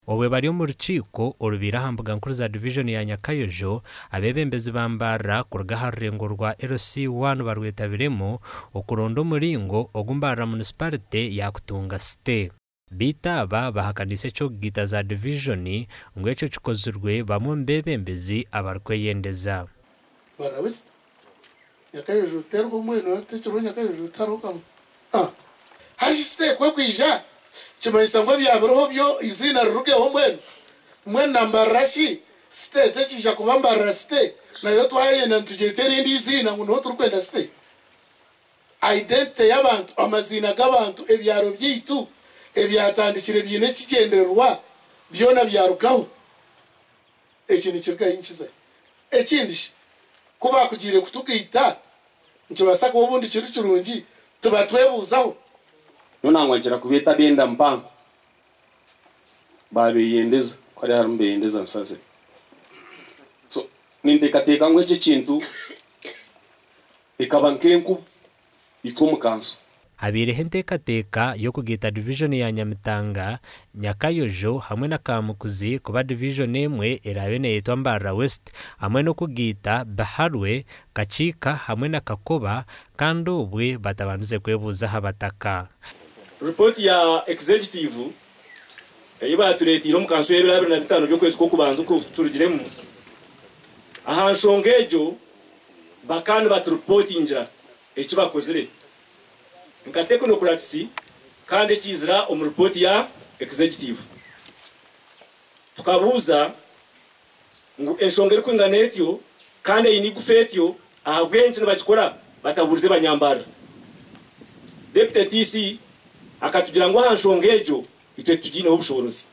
Obwe bari omu rukiiko orubaire aha mbuga nkuru za divijoni ya Nyakayojo, abeebembezi ba Mbarara kuruga aha rurengo rwa LC1 barwetabiremu okuronda omuringo ogu Mbarara Munisiparite yaakutunga site. Beitu aba bahakaniise eky'okugaita za divijoni ngu ekyo kikozirwe bamwe omu beebembezi abarikweyendeza. Mbarara West, Nyakayojo teriho mbwenu hati ekiriho Nyakayojo tihariho kamwe. Haza site ku ekwija Nikimanyisa ngu ebyabiriho byo eiziina rirugeho mbwenu? Mbwenu na Mbarara shi site tekiija kuba Mbarara site nayo twayenda nitugyeta erindi eiziina ngu niho turikwenda site? Identity y'abantu, amaziina g'abantu, ebyaro byaitu ebyatandikire biine ekigyendererwa byona byarugaho. Eki nikirugahi nikizahi? Ekindi shi ku baakugiire kutugaita Nikibaasa kuba obundi kiri kirungi tibatwebuuzaho. Nyowe nangwa nkira kubeeta ab'enda mpango baabeyendeza ku hariyo harimu beyendeza nsazire. So ninteekateeka ngu eki ekintu ekaba nk'enkuba itwe omu kanso. Habaireho enteekateeka y'okugaita divijoni ya Nyamitanga, Nyakayojo hamwe na Kamukuzi kuba divijoni emwe eraabe neeyetwa Mbarara West hamwe n'okugaita Biharwe, Kakiika hamwe na Kakoba kandi obwe batabandize kwebuuza aha bataka. Ripooti ya Executive ei baatureeteire omu kanso y'ebiro 25 by'okwezi kw'okubanza oku turugiremu, aha nshonga egyo bakaba nibaturipootingira eki bakozire. Nka tekinokuraatisi kandi ekiizira omu ripooti ya Executive. Tukabuuza ngu enshonga erikwingana etyo kandi eine eigufa etyo ahabw'enki nibakikora batabuurize banyambarira. Deputy TC akatugira ngu aha nshonga egyo itwe titugiineho obushoboorozi.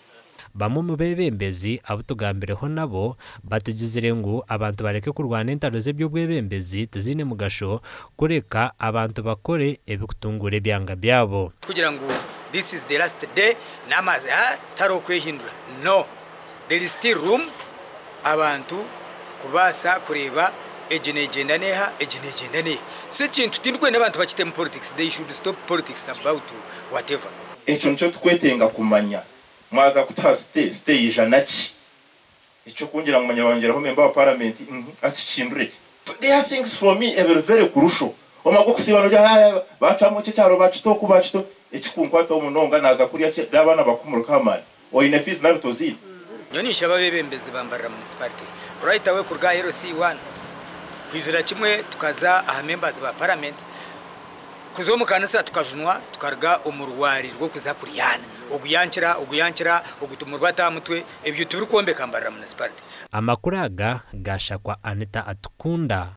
Bamwe omu beebembezi abu tugambireho nabo batugizire ngu abantu bareke kurwana entaro z'eby'obwebembezi tiziine mugasho kureka abantu bakore ebikutunguura ebyanga byabo. Tikugira ngu this is the last day n'amazi tihariho kwehindura no there is still room abantu kubaasa kureeba egi negyenda neha egi negyenda neha so ekintu tindikwenda abantu bakitemu politics they should stop politics about whatever. Ekyo nikyo tukwetenga kumanya. Mwaza kutuha site, site yaija naki? Eky'okungira ngu manya bayongyeraho member wa parliament, uhmm hati kikihindure ki? There are things for me ebiri very crucial. Omara gw'okusiiba nogira haa bacwamu eki ekyaro bakita oku bakita oku, ekikunkwataho munonga naaza kurya ki abaana bakuhumuruka aha maani, oine fees nari toziine? Nyowe ninshaba abebembezi ba Mbarara Municipality right away kuruga aha LC one kwizira kimwe tukaza aha members ba parliament kuza omu kanisa tukajunwa tukaruga omu rwari rw'okuza kuryana ogu yankira ogu yankira ogu tumurubata aha mutwe ebyo tibirikwombeka Mbarara Municipality. Amakuru aga gashakwa Anita Atukunda.